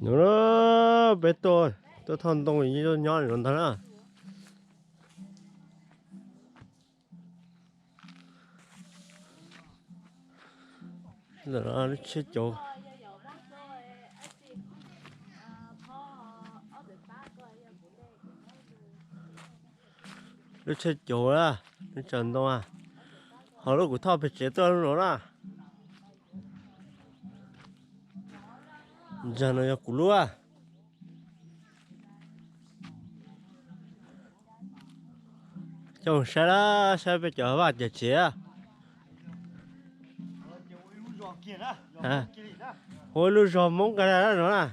No, peb tuaj, tuaj thauj ntoo yeej tuaj nyob no ntag na. Lub tsheb caum, lub tsheb caum, lub tsaws ntoo, ho lub kuv thauj pem tsev tuaj no na. Ntag no yog kuv lub. Coj mus saib lawm, saib peb cov vaj cov tsev. Ua ib lub zos Hmoob kiag no na.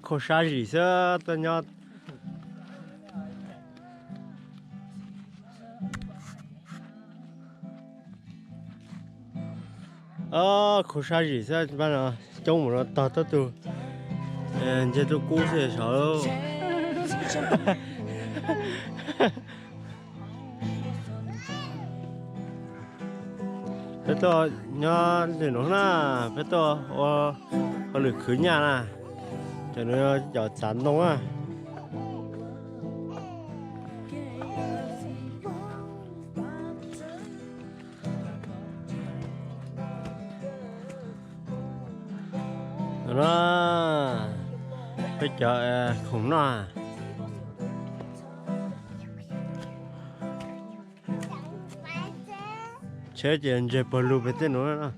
Kho sab zim xwb tuaj nyob. Kho sab zim xwb, coob mus no tog tab tus nce tuaj kub xwb saud. Peb tuaj nyob ntawm no na, peb tuaj ua hauj lwm khwv nyaj na, cov no cov txav ntoo na. No, peb cov khoom noj. Tsheb ces ntseg pawg lug pem tej nuav na.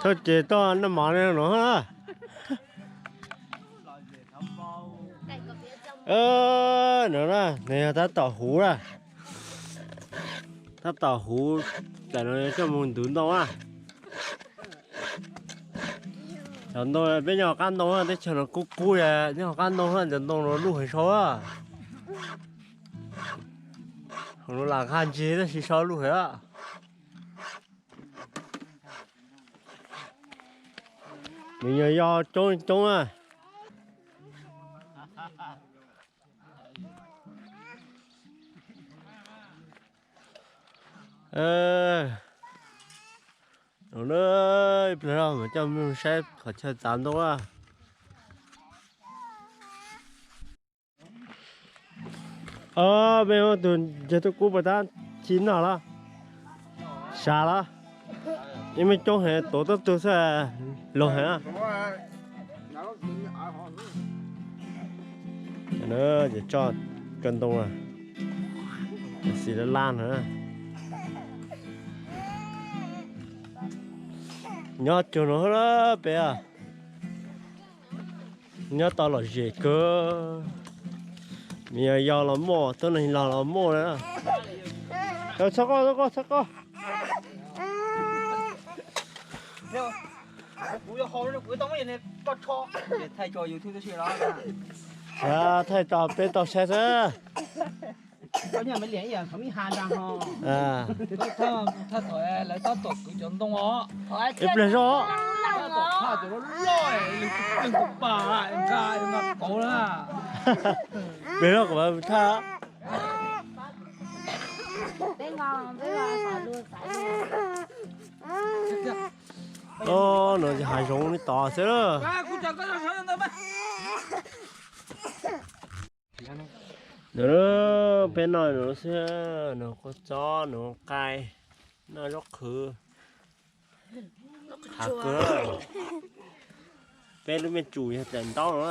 Txhob ces toj noj mov no na. No na, nws yog tab tom huv na. Tab tom huv, tam no coj mus ntuv ntoo na. Cov ntoo peb nyob hauv qab ntoo na, teb chaws no kub kub, nyob hauv qab ntoo na, cov ntoo no luj heev sau. Hauv no lam nqaj ntseg tab sis sau luj heev. Nws yog yog coob coob na. Ib pliag mas coj mus saib qhov chaw txav ntoo na. Mej muab tus ntseg tuaj kub puas tab tsi noj los? Sas los? Ib mej coob heev, tuav tau tug xwb, laug heev. Ces tso, tso ntoo, xis laj laj no. Nyob cuag no peb. Nyob tau lom zem kawg. Nws yog yog los muaj, tuab neeg los los muaj na. Txhob quaj, txhob quaj, txhob quaj. Thaij tso peb tau saib xwb. Ib pliag zoj. Ib pliag zoj kuv mam thaj. Os, no hav zoov li tod xwb. Nws, peb noj nws xwb, nws kua txob, nws qai, noj zaub qhwv. Hav kawg. Peb lub mej tsum yog daim ntaub no.